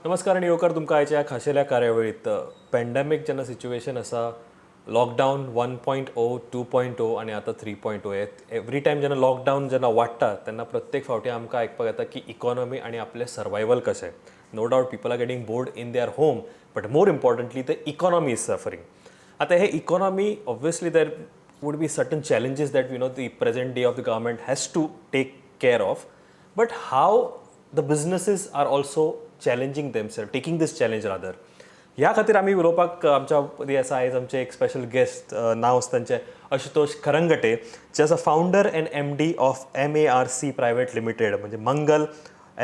नमस्कार आनी येवकार तुमकां आयच्या ह्या खाशेल्या कार्यावळीत. पॅन्डेमीक जेन्ना सिच्युएशन आसा, लॉकडावन 1.0, 2.0 आनी आतां 3.0, एवरी टायम जेन्ना लॉकडावन जेन्ना वाडटा तेन्ना प्रत्येक फावटी आमकां आयकपाक येता की इकॉनॉमी आनी आपलें सर्वायवल कशें. No doubt people are getting bored in their home, but more importantly, the economy is suffering. आतां हे economy, obviously there would be certain challenges that the present day of the government has to take care of, but how the businesses are also challenging themselves, taking this challenge rather, ह्या खातीर आमी उलोवपाक आमच्या मदीं आसा आयज आमचे एक स्पेशल गेस्ट. नांव आसा तांचें आशुतोष खरंगटे, जे आसा founder and MD of MARC Private Limited, म्हणजे मंगल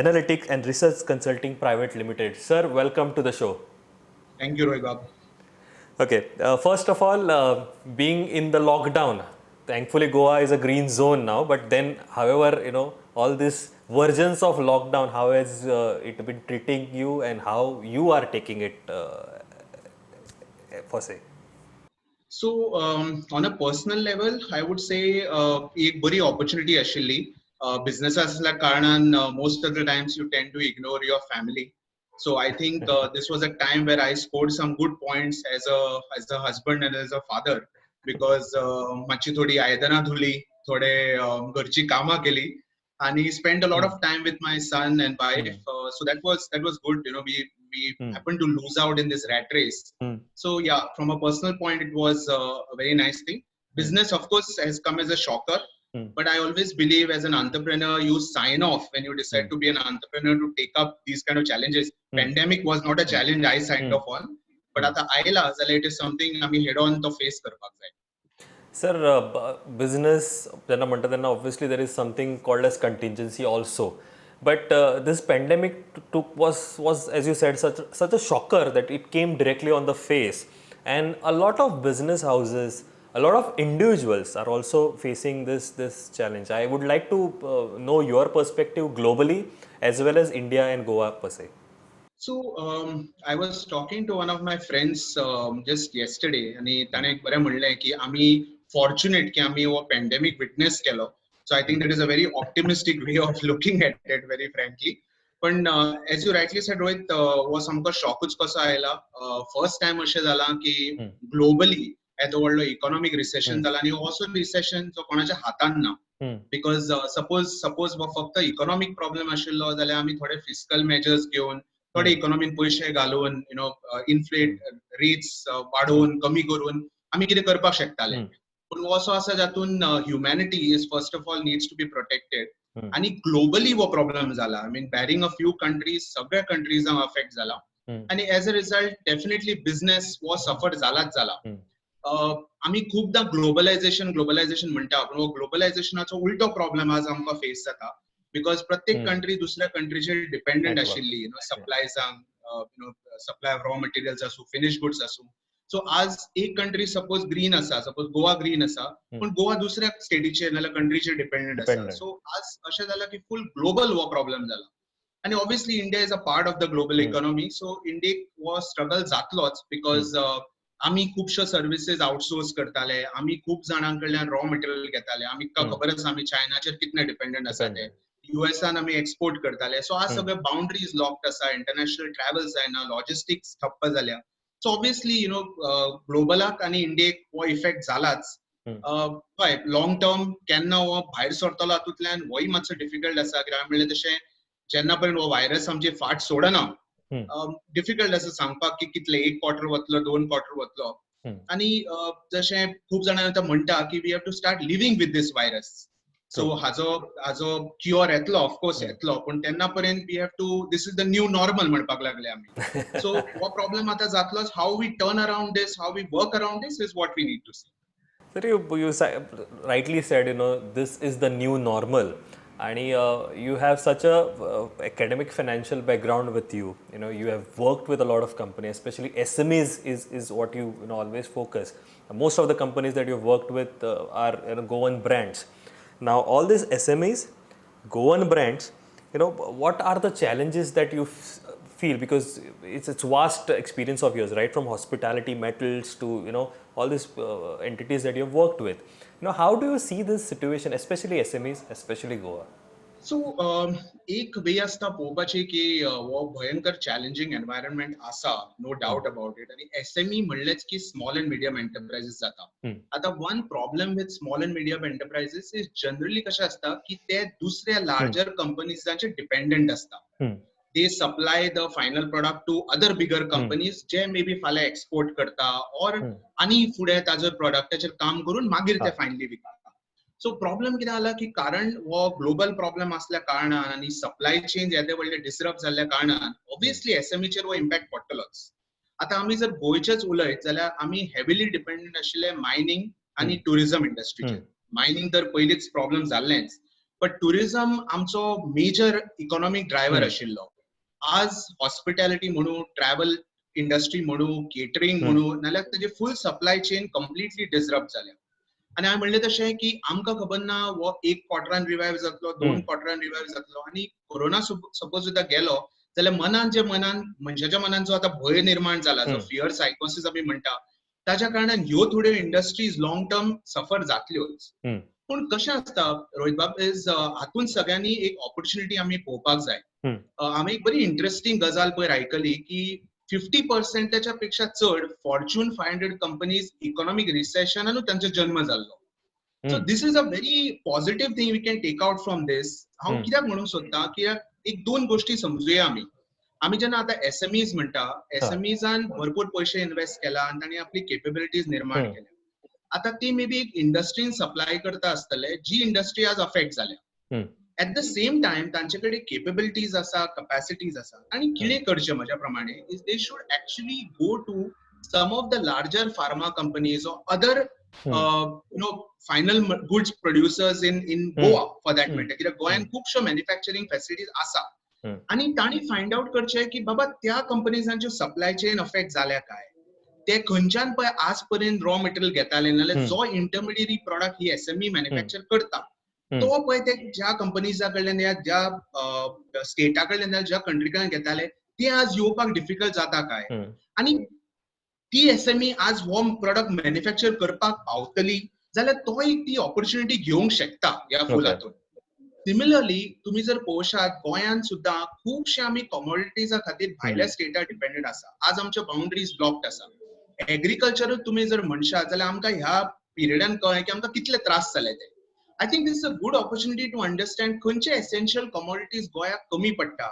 analytics and research consulting private limited. Sir, welcome to the show. Thank you, Rohit Bab. Okay, first of all, being in the lockdown, thankfully Goa is a green zone now, but then, however, all these versions of lockdown, how has it been treating you and how you are taking it for say? So, on a personal level, I would say एक बरी opportunity आशिल्ली. Business असल्या कारणान most of the times you tend to ignore your family. So I think this was a time where I scored some good points as a husband and as a father, because मातशी थोडी आयदनां धुली, थोडे घरची कामां केली आणि spend a lot of time with my son and wife. So that was good. We happened to lose out in this rat race. So yeah, from a personal point, it was a very nice thing. Business, of course, has come as a shocker. But I always believe, as an entrepreneur, you sign off when you decide to be an entrepreneur to take up these kind of challenges. Pandemic was not a challenge I signed off on. But आता आयला जाल्यार it is something आमी head on तो face करपाक जाय. Sir, business जेन्ना म्हणटा तेन्ना obviously there is something called as contingency also. But this pandemic took was, as you said, such a shocker that it came directly on the face, and a lot of business houses, a lot of individuals are also facing this challenge. I would like to know your perspective globally as well as India and Goa per se. So I was talking to one of my friends just yesterday आणि ताणें एक बरें म्हणलें की आमी fortunate की आमी हो पॅन्डेमीक विटनेस केलो. So I think that is a very optimistic way of looking at it, very frankly. पण as you rightly said, Rohit, हो सामको शॉकूच कसो आयला. फर्स्ट टायम अशें जालां की ग्लोबली येदो व्हडलो इकॉनॉमीक रिसेशन जाला आनी असो रिसेशन जो कोणाच्या हातान ना, because suppose फक्त इकॉनॉमीक प्रॉब्लेम आशिल्लो जाल्यार आमी थोडे फिस्कल मेजर्स घेवन, थोडे इकॉनॉमीन पयशे घालून, you know inflate rates वाडोवन, कमी करून आमी कितें करपाक शकताले. पूण हो असो आसा जातून humanity is first of all needs to be protected आनी ग्लोबली हो प्रॉब्लेम जाला. I mean, barring a few countries, सगळ्या कंट्रीजांक अफेक्ट जाला आनी as a result, definitely business हो सफर जालाच जाला. आमी खूपदां ग्लोबलायझेशन ग्लोबलायझेशन म्हणटा, पूण हो ग्लोबलायझेशनाचो उल्टो प्रॉब्लेम आज आमकां फेस जाता, because प्रत्येक कंट्री दुसऱ्या कंट्रीचेर डिपेंडंट आशिल्ली, you know सप्लायजांक, supply of raw materials आसूं, फिनिश गुड्स आसूं. सो आज एक कंट्री सपोज ग्रीन आसा, सपोज गोवा ग्रीन आसा, पूण गोवा दुसऱ्या स्टेटीचेर नाल्यार कंट्रीचेर डिपेंडंट आसा. सो आज अशें जालां की फूल ग्लोबल हो प्रॉब्लेम जाला आनी obviously India is a part of the global economy, so इंडियेक हो स्ट्रगल जातलोच, because आमी खुबश्यो सर्विसीस आउटसोर्स करताले, आमी खूब जाणां कडल्यान रॉ मटेरियल घेताले. आमी खबर आसा आमी चायनाचेर कितले डिपेंडंट आसा ते. युएसान आमी एक्सपोर्ट करताले. सो आज सगळे बाउंड्रीज लॉक्ड आसा, इंटरनॅशनल ट्रॅव्हल जायना, लॉजिस्टिक्स ठप्प जाल्या. सो ऑब्वियसली you know ग्लोबलाक आनी इंडियेक हो इफेक्ट जालाच. हय, लॉंग टर्म केन्ना हो भायर सरतलो हातूंतल्यान, होय मातसो डिफिकल्ट आसा, कित्याक म्हणलें तशें जेन्ना पर्यंत हो व्हायरस आमची फाट सोडना, डिफिकल्ट आसा सांगपाक की कितले, एक क्वॉर्टर वतलो, दोन क्वॉर्टर वतलो. आनी जशें खूब जाणां आतां म्हणटा की we have to start living with this virus. So हाजो क्युअर येतलो, ऑफकोर्स येतलो, पूण तेन्ना पर्यंत we have to, this is the new normal म्हणपाक लागले आमी. सो हो प्रॉब्लेम आतां जातलोच. How we turn around this, how we work around this is what we need to see. Sir, you rightly said, this is the new normal. And you have such a academic financial background with you. You have worked with a lot of companies, especially SMEs is what you always focus. Most of the companies that you've worked with are Goan brands. Now, all these SMEs, Goan brands, what are the challenges that you feel? Because it's vast experience of yours, right? From hospitality, metals to all these entities that you've worked with. Now, how do you see this situation, especially SMEs, especially Goa? So एक वे आसता पळोवपाची की हो भयंकर challenging environment आसा, no doubt about it. आनी SME म्हणलेच की small and medium enterprises जाता. आतां one problem with small and medium enterprises is generally कशें आसता की ते दुसऱ्या लार्जर कंपनीजांचेर डिपेंडंट आसता. They supply the final product to other bigger companies J may be फाल्यां एक्सपोर्ट करता ऑर आनी फुडें ताजो प्रोडक्टाचेर काम करून मागीर ते फायनली विकता. सो प्रॉब्लेम कितें जाला की कारण हो ग्लोबल प्रॉब्लेम आसल्या कारणान आनी सप्लाय चेन येदे व्हडले डिसरप्ट जाल्ल्या कारणान ऑब्वियसली एसएमईचेर हो इम्पॅक्ट पडटलोच. आतां आमी जर गोंयचेच उलयत जाल्यार आमी हेविली डिपेंडंट आशिल्ले मायनींग आनी टुरिझम इंडस्ट्रीचेर. मायनींग तर पयलींच प्रॉब्लेम जाल्लेंच, बट टुरिझम आमचो मेजर इकॉनॉमीक ड्रायव्हर आशिल्लो. आज हॉस्पिटॅलिटी म्हणू, ट्रॅव्हल इंडस्ट्री म्हणू, केटरिंग म्हणू, नाल्यार तेजी full supply chain completely disrupt जाल्या. आनी हांवें म्हणलें तशें की आमकां खबर ना हो एक क्वॉर्टरान रिवायव जातलो, दोन क्वॉर्टरान रिवायव जातलो. आनी कोरोना सपोज सुद्दां गेलो जाल्यार मनान जे मनान मनशाच्या मनान जो आतां भंय निर्माण जाला, जो फियर सायकोसिस आमी म्हणटा, ताच्या कारणान ह्यो थोड्यो इंडस्ट्रीज लॉंग टर्म सफर जातल्योच. पूण कशें आसता रोहित बाब, is हातूंत सगळ्यांनी एक ऑपॉर्च्युनिटी आमी पळोवपाक जाय. आमी एक बरी इंट्रस्टींग गजाल पयर आयकली की 50%च्या पेक्षा चड फॉर्च्यून 500 कंपनीज इकॉनॉमीक रिसेशनानूच तांचो जन्म जाल्लो. So this is a very positive thing we can take out from this. हांव कित्याक म्हणूंक सोदता कित्याक एक दोन गोश्टी समजुया आमी. आमी जेन्ना आतां एसएमईज म्हणटा, एसएमईजान भरपूर पयशे इन्व्हेस्ट केला आनी तांणी आपली केपेबिलिटीज निर्माण केल्या. आतां ती मे बी एक इंडस्ट्रीन सप्लाय करता आसतले जी इंडस्ट्री आज अफेक्ट जाल्या. एट the same time तांचे कडेन केपेबिलिटीज आसा, कपॅसिटीज आसा. आनी कितें करचें म्हज्या प्रमाणे is they should actually go to some of the larger pharma companies or other final goods producers in Goa for that matter, कित्याक गोंयांत खुबश्यो मॅन्युफॅक्चरींग फॅसिलिटीज आसा. आनी तांणी फायंड आवट करचें की बाबा त्या कंपनीजांच्यो सप्लाय चेन अफेक्ट जाल्या काय, ते खंयच्यान पळय आज पर्यंत रॉ मटेरियल घेताले, नाल्यार जो इंटरमिडियरी प्रोडक्ट ही एसएमई मॅन्युफॅक्चर करता तो पळय ते ज्या कंपनीजा कडल्यान या ज्या स्टेटा कडल्यान ज्या कंट्री कडल्यान घेताले ते आज येवपाक डिफिकल्ट जाता काय, आनी ती एसएमई आज हो प्रोडक्ट मॅन्युफॅक्चर करपाक पावतली जाल्यार तो एक ती ऑपॉर्च्युनिटी घेवंक शकता ह्या फुलातून. सिमिलरली तुम्ही जर पळोवशात गोंयांत सुद्दां खुबशे आमी कॉमोडिटीजा खातीर भायल्या स्टेटार डिपेंडंट आसा. आज आमच्यो बाउंड्रीज ब्लॉक्ड आसा. एग्रीकल्चरूच तुमी जर म्हणशात जाल्यार आमकां ह्या पिरियडान कळ्ळें की आमकां कितले त्रास जाले ते. I think this is a good opportunity to understand खंयचे एसेन्शियल कॉमोडिटीज गोंयाक कमी पडटा.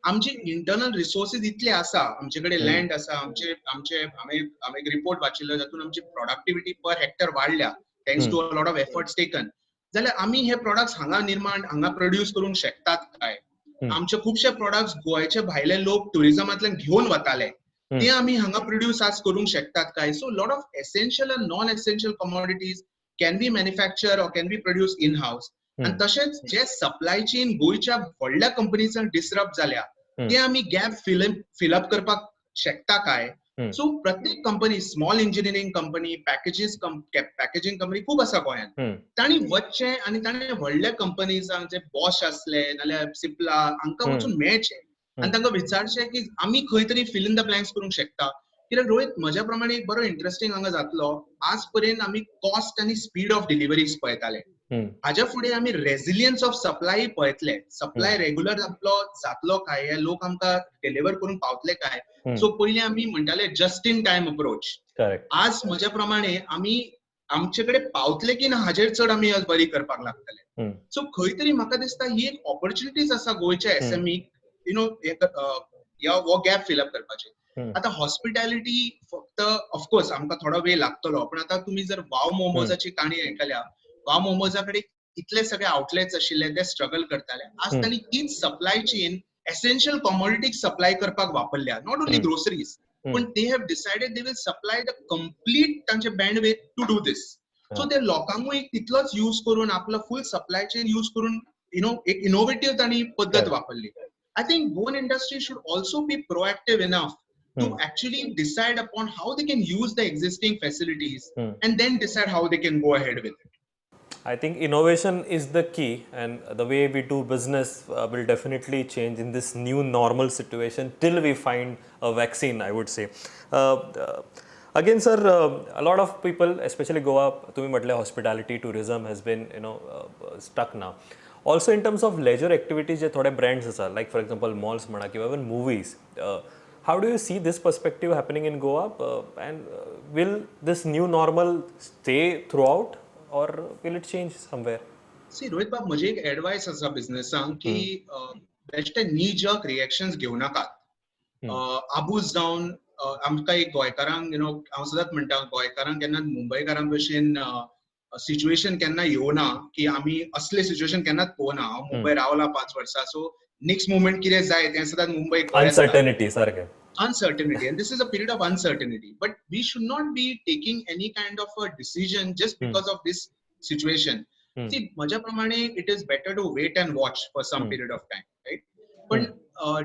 आमचे इंटरनल रिसोर्सीस इतले आसा, आमचे कडेन लँड आसा, आमचे आमचे हांवें एक रिपोर्ट वाचिल्लो जातून आमची प्रोडक्टिविटी पर हेक्टर वाडल्या thanks to a lot of efforts taken. जाल्यार आमी हे प्रोडक्ट्स हांगा निर्माण हांगा प्रोड्यूस करूंक शकतात काय? आमचे खुबशे प्रोडक्ट्स गोंयचे भायले लोक टुरिझमांतल्यान घेवन वताले ते आमी हांगा प्रोड्यूस आज करूंक शकतात काय? So lot of essential and non essential commodities can be manufacture or can be produce in house. आनी तशेंच जे सप्लाय चेन गोंयच्या व्हडल्या कंपनीजांक डिसरप्ट जाल्या ते आमी गॅप फिलअप करपाक शकता काय? सो प्रत्येक company, small engineering company, packages packaging company खूब आसा गोंयांत, तांणी वचचें आनी ताणें व्हडल्या कंपनीजांक जे बॉश आसले नाल्यार सिप्ला हांकां वचून मेळचें आनी तांकां विचारचें की आमी खंय तरी फिल इन the blanks करूंक शकता. कित्याक रोहित म्हज्या प्रमाणे एक बरो इंट्रस्टींग हांगा जातलो. आज पर्यंत आमी कॉस्ट आनी स्पीड ऑफ डिलिव्हरीज पळयताले, हाज्या फुडें आमी रेजिलियन्स ऑफ सप्लाय पळयतले. सप्लाय रेगुलर आपलो जातलो काय, हे लोक आमकां डिलिव्हर करूंक पावतले काय? सो पयलीं आमी म्हणटाले जस्ट इन टायम अप्रोच. आज म्हज्या प्रमाणे आमी आमचे कडेन पावतले की ना हाजेर चड आमी आज बरी करपाक लागतले. सो खंय तरी म्हाका दिसता ही एक ऑपॉर्च्युनिटीज आसा गोंयच्या एसएमई you know ह्या हो गॅप फिलअप करपाचे. आतां हॉस्पिटॅलिटी फक्त ऑफकोर्स आमकां थोडो वेळ लागतलो, पण आतां तुमी जर वाव मोमोजाची काणी आयकल्या, वाव मोमोजा कडेन इतले सगळे आउटलेट्स आशिल्ले ते स्ट्रगल करताले. आज तांणी तीच सप्लाय चेन एसेन्शियल कॉमोडिटीक सप्लाय करपाक वापरल्या, not only groceries, पण they have decided they will supply the complete तांचे bandwidth to do this. So ते लोकांकूय तितलोच यूज करून आपलो फूल सप्लाय चेन यूज करून you know एक इनोवेटीव तांणी पद्दत वापरली. I think Goan industry should also be proactive enough to actually decide upon how they can use the existing facilities and then decide how they can go ahead with it. I think innovation is the key, and the way we do business will definitely change in this new normal situation till we find a vaccine, I would say. Again, sir, a lot of people, especially Goa, तुम्ही म्हटले hospitality, tourism has been, stuck now. Also in terms of leisure activities जे थोडे brands आसा, लायक for example malls म्हणा किंवा even movies, how do you see this perspective happening in Goa, and will this new normal stay throughout or will it change somewhere? See Rohit बाब, म्हजी एक advice आसा बिझनेसांक की बेश्टे नी जर्क रिएक्शन्स घेवं नाकात. आबूज जावन आमकां एक गोंयकारांक, you know, हांव सदांच म्हणटा, गोंयकारांक केन्ना मुंबयकारां भशेन सिच्युएशन केन्ना येवना की आमी असले सिच्युएशन केन्नाच पळोवना. हांव मुंबय रावला 5 वर्सां, सो नेक्स्ट मुवमेंट कितें जाय तें सदांच मुंबय अनसर्टनिटी सारकें. Uncertainty, and this is a period of uncertainty, but we should not be taking any kind of a decision just because of this situation. See, म्हज्या प्रमाणे it is better to wait and watch for some period of time, right? But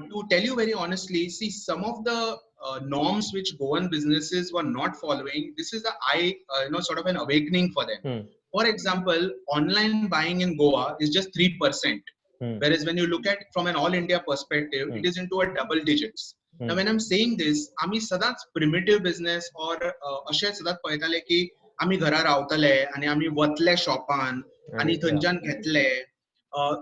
to tell you very honestly, see, some of the norms which Goan businesses were not following, this is a eye sort of an awakening for them. For example, online buying in Goa is just 3%, whereas when you look at from an all India perspective, it is into a double digits. Now, when I'm saying this, आमी सदांच primitive business or अशें सदांच पळयताले की आमी घरा रावतले आनी आमी वतले शॉपान आनी थंयच्यान घेतले.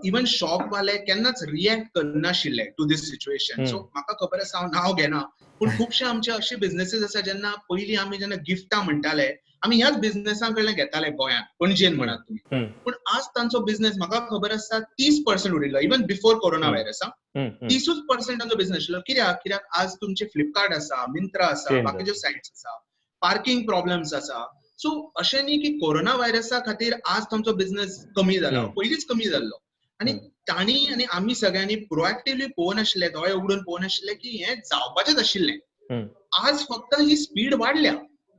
इवन शॉपवाले केन्नाच रिएक्ट करनाशिल्ले टू these situation. सो म्हाका खबर आसा, हांव नांव घेना, पूण खुबशे आमचे अशे बिझनेसीस आसा, जेन्ना पयलीं आमी जेन्ना गिफ्टां म्हणटाले, आमी ह्याच बिझनेसा कडल्यान घेताले गोंयांत, पणजेन म्हणात तुमी. पूण आज तांचो बिझनेस म्हाका खबर आसा 30% उरिल्लो, इवन बिफोर कोरोना व्हायरस, 30% तांचो बिझनेस आशिल्लो. कित्याक? कित्याक आज तुमचे फ्लिपकार्ट आसा, मिंत्रा आसा, बाकीच्यो सायट्स आसा, पार्किंग प्रॉब्लेम्स आसा. सो अशें न्ही की कोरोना व्हायरसा खातीर आज तांचो बिझनेस कमी जाला, पयलींच कमी जाल्लो आनी तांणी आनी आमी सगळ्यांनी प्रोएक्टिवली पळोवनाशिल्ले, दोळे उगडून पळोवनाशिल्ले की हें जावपाचेंच आशिल्लें. आज फक्त ही स्पीड वाडल्या,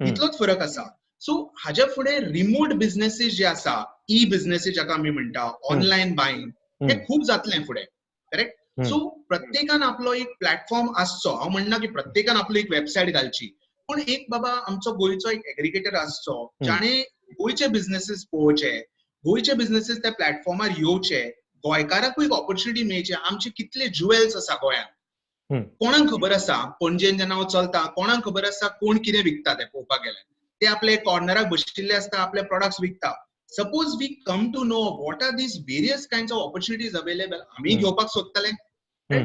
इतलोच फरक आसा. सो हाज्या फुडें रिमोट बिझनेसीस जे आसा, ई बिझनेसीस जाका आमी म्हणटा, ऑनलायन बायिंग, हे खूब जातलें फुडें, करेक्ट? सो प्रत्येकान आपलो एक प्लॅटफॉर्म आसचो. हांव म्हणना की प्रत्येकान आपली एक वेबसायट घालची, पूण एक बाबा आमचो गोंयचो एक एग्रीगेटर आसचो, जाणे गोंयचे बिझनेसीस पळोवचे, गोंयचे बिझनेसीस त्या प्लॅटफॉर्मार येवचे, गोंयकारांकूय एक ऑपॉर्च्युनिटी मेळची. आमचे कितले ज्युएल्स आसा गोंयांत, कोणाक खबर आसा? पणजेन जेन्ना हांव चलता, कोणाक खबर आसा कोण कितें विकता तें? पळोवपाक गेल्यार ते आपले कॉर्नराक बशिल्ले आसता, आपले प्रॉडक्ट्स विकता. Suppose we come to know what are these various kind of opportunities available, आमी घेवपाक सोदतले.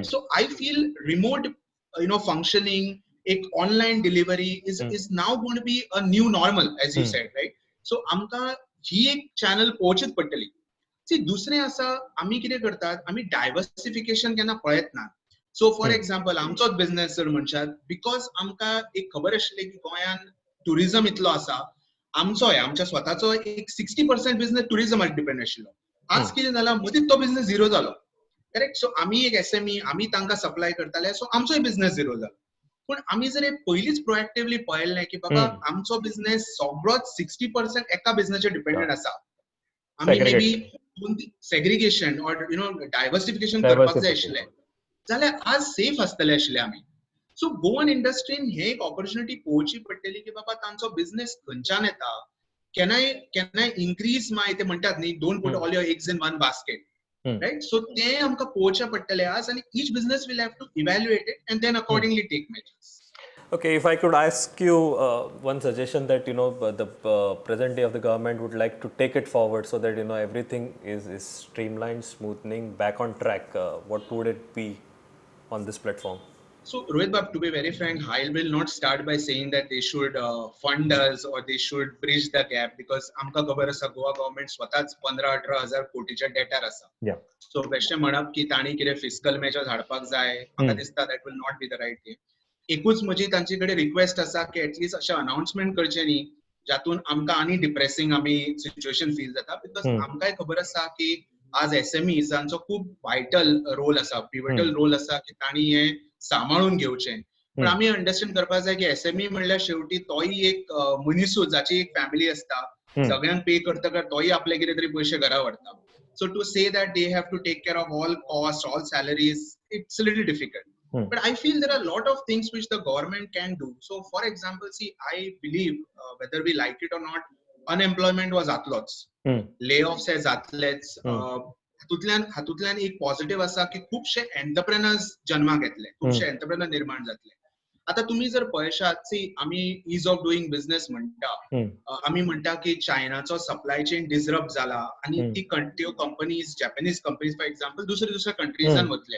So I feel remote functioning, एक online delivery is now going to be a new normal, as you said, right? So आमकां ही एक channel पळोवचीच पडटली. C, दुसरें आसा, आमी कितें करतात, आमी डायवर्सिफिकेशन केन्ना पळयत ना. सो फॉर एक्झाम्पल, आमचोच बिझनेस जर म्हणशात, because आमकां एक खबर आशिल्लें की गोंयान टुरिझम इतलो आसा, आमचोय, आमच्या स्वताचो एक 60% बिझनेस टुरिझमार डिपेंड आशिल्लो. आज कितें जाला, मदींच तो बिझनेस झिरो जालो, करेक्ट? सो आमी एक एसएमई, आमी तांकां सप्लाय करताले, सो आमचोय बिझनेस झिरो जालो. पूण आमी जर पयलींच प्रोएक्टिवली पळयल्लें की बाबा, आमचो बिझनेस सगळोच 60% एका बिझनेसचेर डिपेंडंट आसा, आमी may be segregation or diversification करपाक जाय आशिल्लें जाल्यार आज सेफ आसतले आशिल्ले आमी. सो गोवन इंडस्ट्रीन हे एक ऑपॉर्च्युनिटी पळोवची पडटली की बाबा, तांचो बिझनेस खंयच्यान येता, can I increase my, ते म्हणटात न्ही, don't put all your eggs in one basket, right? So ते आमकां पळोवचें पडटलें आज आनी each business will have to evaluate it and then accordingly take measures. Okay, if I could ask you one suggestion that the present day of the government would like to take it forward so that everything is streamlined, smoothing, back on track. What would it be on this platform? So, Rohit Bab, to be very frank, I will not start by saying that they should fund us or they should bridge the gap, because आमकां खबर आसा, Goa government स्वताच 15-18 हजार कोटीच्या डेटार आसा. So बेश्टें म्हणप की तांणी कितें फिस्कल मेजर्स हाडपाक जाय, म्हाका दिसता that will not be the right thing. एकूच म्हजी तांचे कडेन रिक्वेस्ट आसा की एटलिस्ट अशें अनाउन्समेंट करचें न्ही जातून आमकां आनी डिप्रेसिंग आमी सिच्युएशन फील जाता, because आमकांय खबर आसा की आज एसएमईजांचो खूब वायटल रोल आसा, पिवटल रोल आसा की तांणी हें सांबाळून घेवचें. पण आमी अंडरस्टँड करपाक जाय की एसएमई म्हणल्यार शेवटी तोय एक मनिसूच जाची एक फॅमिली आसता. सगळ्यांक पे करतकर तोय आपले कितें तरी पयशे घरा व्हरता. So to say that they have to take care of all cost, all salaries, it's little difficult. But I feel there are a lot of things which the government can do. So, for example, see, I believe whether we like it or not, unemployment was जातलोच, layoffs हे जातलेच. हातूंतल्यान एक positive आसा की खुबशे entrepreneurs जन्माक येतले, खुबशे entrepreneur निर्माण जातले. आता तुम्ही जर पळयशात, सी, आमी is of doing business म्हणटा, आमी म्हणटा की चायनाचो सप्लाय चेन डिसरप्ट जाला आनी ती त्यो companies, Japanese companies for example, दुसऱ्या दुसऱ्या कंट्रीजान वतले.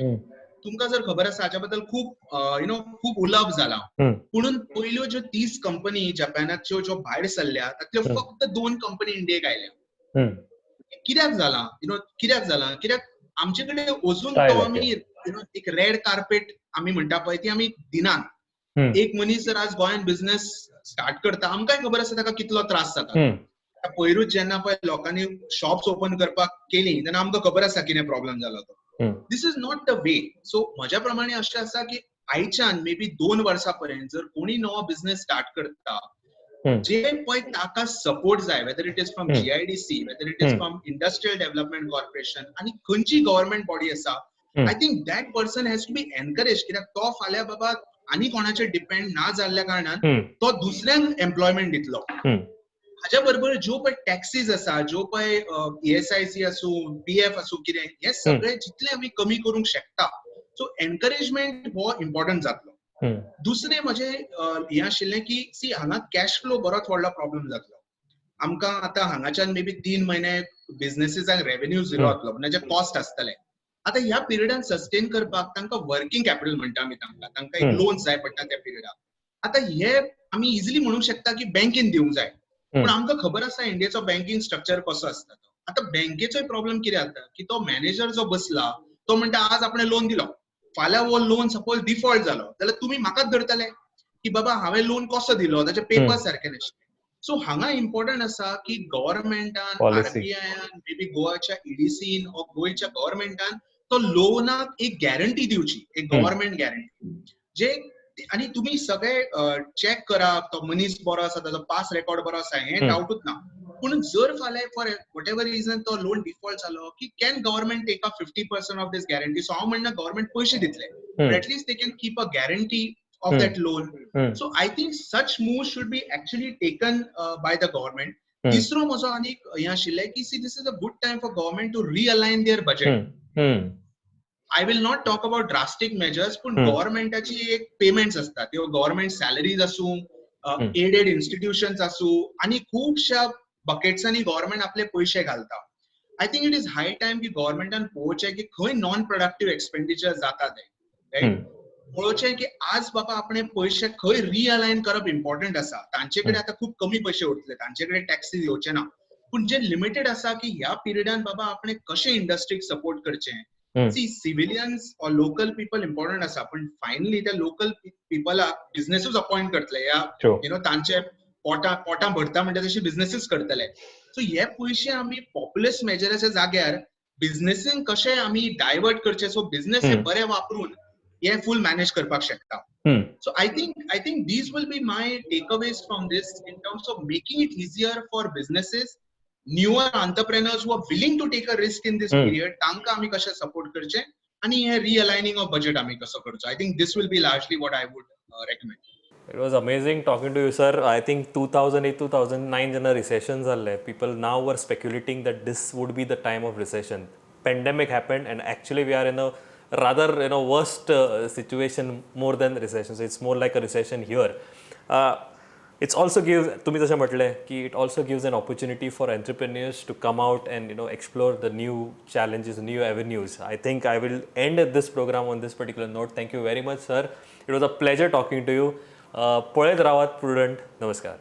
तुमकां जर खबर आसा, हाच्या बद्दल खूब you know खूब उलोवप जाला. पुणून पयल्यो ज्यो 30 कंपनी जपानाच्यो ज्यो भायर सरल्या, तातल्यो फक्त 2 कंपनी इंडियेक आयल्या. कित्याक जाला? You know कित्याक जाला? कित्याक आमचे कडेन अजून तो आमी you know एक रेड कार्पेट आमी म्हणटा पळय, ती आमी दिनात. एक मनीस जर आज गोंयांत बिझनेस स्टार्ट करता, आमकांय खबर आसा ताका कितलो त्रास जाता. पयरूच जेन्ना पळय लोकांनी शॉप्स ओपन करपाक केली, तेन्ना आमकां खबर आसा कितें प्रॉब्लम जालो तो. This is not the way. So म्हज्या प्रमाणे अशें आसा की आयच्यान मे बी 2 वर्सां पर्यंत जर कोणी नवो बिझनेस स्टार्ट करता, जे पळय ताका सपोर्ट जाय, whether it is from GIDC, whether it is from Industrial Development Corporation आनी खंयची गव्हर्मेंट बॉडी आसा, I think that person has to be encourage. कित्याक तो फाल्यां बाबा आनी कोणाचेर डिपेंड ना जाल्ल्या कारणान तो दुसऱ्यांक एम्प्लॉयमेंट दितलो. हाज्या बरोबर ज्यो पळय टॅक्सीज आसा, ज्यो पळय ESIC आसूं, PF आसूं, कितें, हे सगळे जितले आमी कमी करूंक शकता, सो एनकरेजमेंट हो इम्पॉर्टंट जातलो. दुसरें म्हजें हें आशिल्लें की सी, हांगा कॅश फ्लो बरोच व्हडलो प्रॉब्लम जातलो आमकां. आतां हांगाच्यान मे बी 3 म्हयने बिझनेसीसांक रेवेन्यू झिरो जातलो, म्हणजे कॉस्ट आसतले. आतां ह्या पिरियडान सस्टेन करपाक तांकां वर्किंग कॅपिटल म्हणटा आमी, तांकां एक लोन जाय पडटा त्या पिरियडाक. आतां हे आमी इजिली म्हणूंक शकता की बँकेन दिवंक जाय, पूण आमकां खबर आसा इंडियेचो बँकिंग स्ट्रक्चर कसो आसता तो. आतां बँकेचोय प्रॉब्लम कितें जाता की तो मॅनेजर जो बसला तो म्हणटा आज आपणें लोन दिलो, फाल्यां हो लोन सपोज डिफॉल्ट जालो जाल्यार तुमी म्हाकाच धरतले की बाबा हांवें लोन कसो दिलो, ताचे पेपर सारके नाशिल्ले. सो हांगा इम्पॉर्टंट आसा की गव्हर्मेंटान, आरबीआयन, मे बी गोवाच्या ईडीसीन ऑर गोंयच्या गव्हर्मेंटान तो लोनाक एक गॅरंटी दिवची, एक गव्हर्मेंट गॅरंटी जे. आनी तुमी सगळे चॅक करा, तो मनीस बरो आसा, ताचो पास रेकॉर्ड बरो आसा, हें डावटूच ना. पूण जर फाल्यां फॉर what ever reason तो लोन डिफॉल्ट जालो की can government take up 50% of this guarantee? So हांव म्हणना गव्हर्मेंट पयशे दितले, but at least they can keep a guarantee of that loan. So I think such move should be actually taken by the government. तिसरो म्हजो आनीक हें आशिल्लें की see, this is a good time for government to realign their budget. I will not talk about drastic measures, पूण गव्हर्मेंटाची एक payments असतात, त्यो गव्हर्मेंट सॅलरीज आसूं, एडेड इन्स्टिट्युशन्स आसूं, आनी खुबश्या बकेट्सांनी गव्हर्मेंट आपले पयशे घालता. I think it is high time की गव्हर्मेंटान पळोवचें की खंय नॉन प्रोडक्टीव एक्सपेंडिचर जाता तें, रायट? पळोवचें की आज बाबा आपणे पयशे खंय रिअलायन करप इम्पॉर्टंट आसा. तांचे कडेन आतां खूब कमी पयशे उरतले, तांचे कडेन टॅक्सीज येवचे ना, पूण जे लिमिटेड आसा की ह्या पिरियडान बाबा आपणे कशें इंडस्ट्रीक सपोर्ट करचें. See, civilians or local people important आसा, पण फायनली त्या लोकल पिपलाक बिझनेसूच अपॉइंट करतले या you know तांचे पोटां पोटां भरता म्हणटा तशी बिझनेसीस करतले. सो हे पयशे आमी पॉप्युलिस्ट मेजराच्या जाग्यार बिझनेसीन कशे आमी डायवर्ट करचे, सो बिझनेस हे बरे वापरून हे फूल मॅनेज करपाक शकता. So I think these will be my takeaways from this in terms of making it easier for businesses, newer entrepreneurs who are willing to take a risk in this period, तांकां आमी कशें support करचें आनी हे रिअलायनिंग of budget आमी कसो करचो. I think this will be largely what I would recommend. It was amazing talking to you, sir. I think 2008, 2009 जेन्ना recession जाल्लें, people now were speculating that this would be the time of recession. Pandemic happened and actually we are in a rather worst situation more than recession. So it's more like a recession here. It's also gives, तुम्ही जशें म्हटलें की it also gives an opportunity for entrepreneurs to come out and explore the new challenges, new avenues. I think I will end this program on this particular note. Thank you very much, sir. It was a pleasure talking to you. पळयत रावात prudent. नमस्कार.